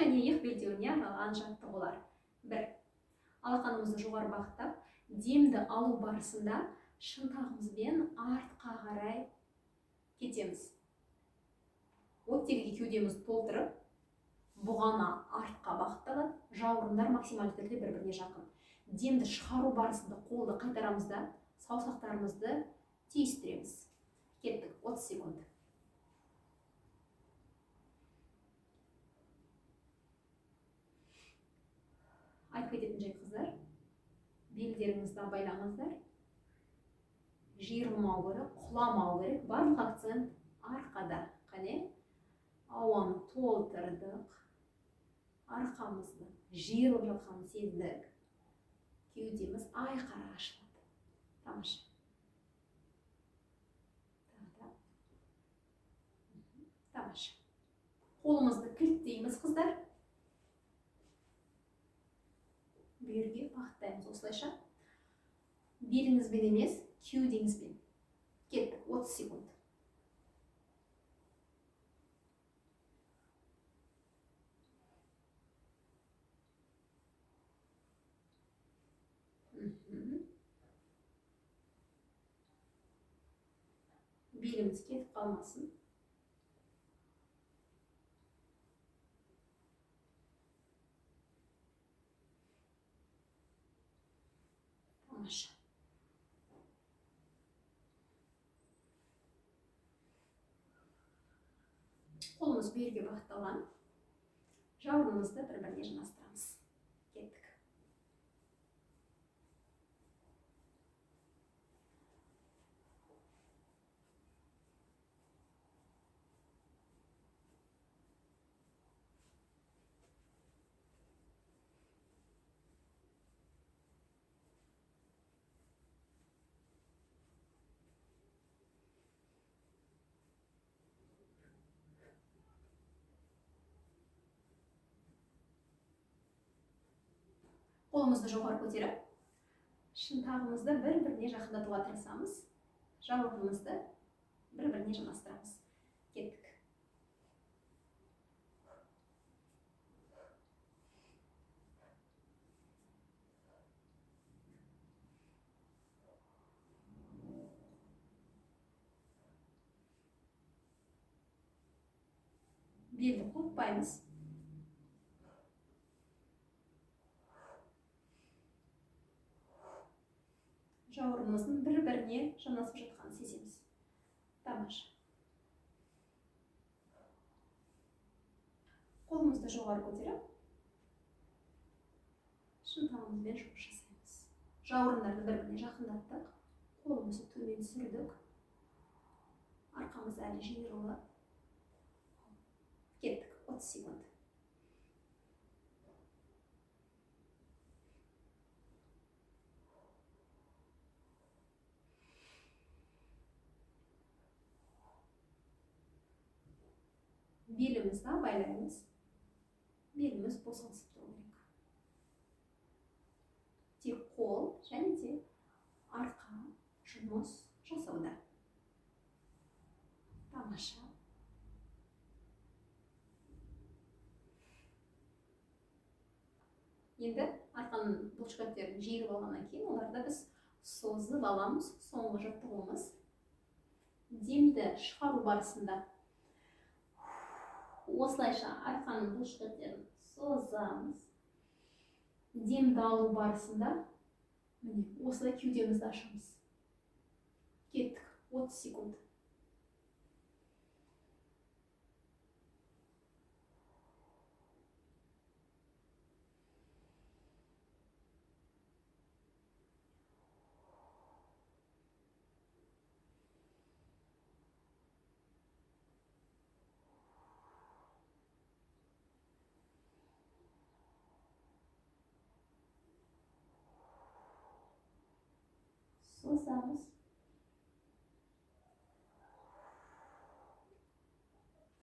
және иық белдеуіне арналған жаттығулар. 1. Алақанымызды жоғары бағыттап, демді алу барысында шынтағымызбен артқа қарай кетеміз. Оттегіге кеудемізді толтырып, бұғана артқа бағытталады, жауырындар максималды түрде бір-біріне жақын. Демді шығару барысында қолды қайтарамыз да, саусақтарымызды түйістіреміз. Кеттік, 30 секунд. Айтып кететін жай қыздар, белдеріңізді абайлаңыздар. Жиырылмау керек, құламау керек. Барлық акцент арқада. Қане, ауаны толтырдық. Арқамызды жиырылып жатқанын сездік. Кеудеміз айқара ашылады. Тамаша. Тамаша. Қолымызды кілттейміз, қыздар. Бүйірге бағыттаймыз осылайша. Беліңізбен емес, кеудеңізбен. Кеттік, 30 секунд. Беліміз кетіп қалмасын. Тамаша. Қолымыз бүйірге бағытталған. Жауырынымызды бір-біріне жанастырамыз. Кеттік. Қолымызды жоғары көтеріп, шынтағымызды бір-біріне жақындатуға тырысамыз. Жауырынымызды бір-біріне жанастырамыз. Кеттік. Белді құлатпаймыз. Жауырынымыздың бір-біріне жанасып жатқанын сеземіз. Тамаша. Қолымызды жоғары көтеріп, шынтағымызбен жұмыс жасаймыз. Жауырындарды бір-біріне жақындаттық, қолымызды төмен түсірдік. Арқамыз әлі жиырылы. Кеттік, 30 секунд. Белімізді абайлаймыз. Беліміз босаңсып тұру керек. Тек қол және де арқа жұмыс жасауда. Тамаша. Енді арқаның бұлшықеттерін жиырып алғаннан кейін оларды біз созып аламыз. Соңғы жаттығуымыз. Демді шығару барысында осылайша арқаның бұлшықеттерін созамыз. Демді алу барысында міне осылай кеудемізді ашамыз. Кеттік, 30 секунд. Созамыз.